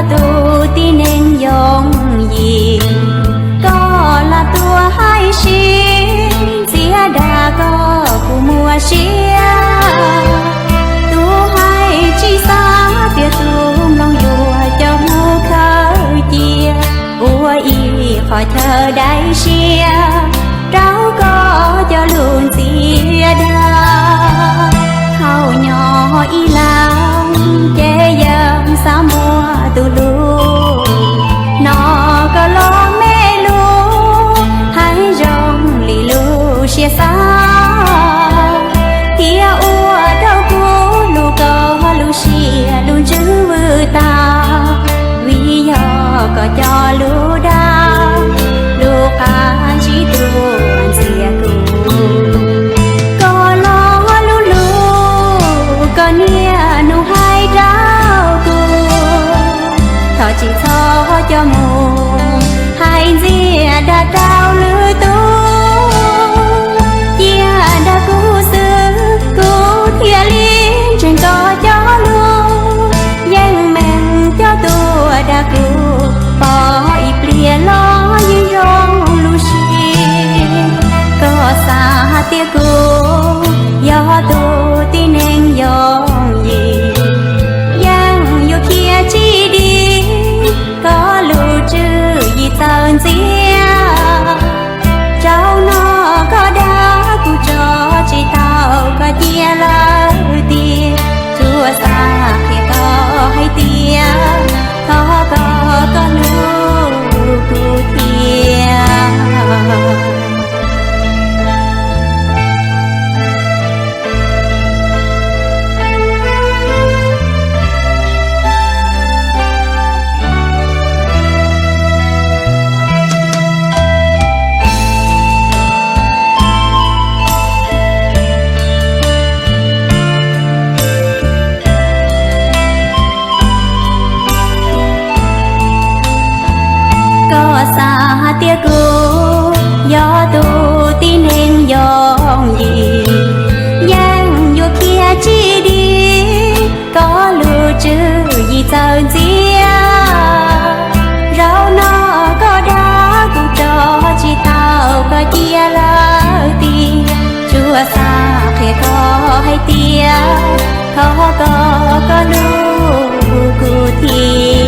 Tus tib neeg yooj yim, koj lam tuaj hais sib, ntxias dag koj puas muaj siab. Tus hais tsis xav tiag, tus mloog yuav coj mus khaws cia, ua ib qhov chaw dai siab rau koj cov lus ntxias dag. Thaum nyob ib leeg ces yeej xav muaj tus hlub, hnov koj lus me lus, hais zoo li lub siab xav, thiab ua rau kuv hlub koj lub siab lub ntsws vwm tag. Vim yog koj cov lus dag, lub qab ntsib tuaj ntxias kuv. Koj lo lub lus koj niaj hnub hais rau kuv, thov tsis txhob coj mus hais ntxias dag rau lwm tus. Cia dag kuv xwb, kuv thiaj li ntseeg koj cov lus. Yeej meej coj tuaj dag kuv, pom ib pliag los yeej zoo lub siab. Koj xav hais tias kuv yog tus tib neeg yooj yim, yeej yuav khiav tsis dim koj lub tswv yim txawv ntxias. Zaum no koj dag kuv tso tsis tau koj cia lawm tiag, tsuas xav qhia koj hais tias thov koj, koj hlub kuv thiab. Koj xav hais tias kuv yog tus tib neeg yooj yim, yeej yuav khiav tsis dim koj lub tswv yim txawv ntxias. Zaum no koj dag kuv tso tsis tau koj cia lawm tiag, tsuas xav qhia koj hais tias thov koj, koj hlub kuv thiab.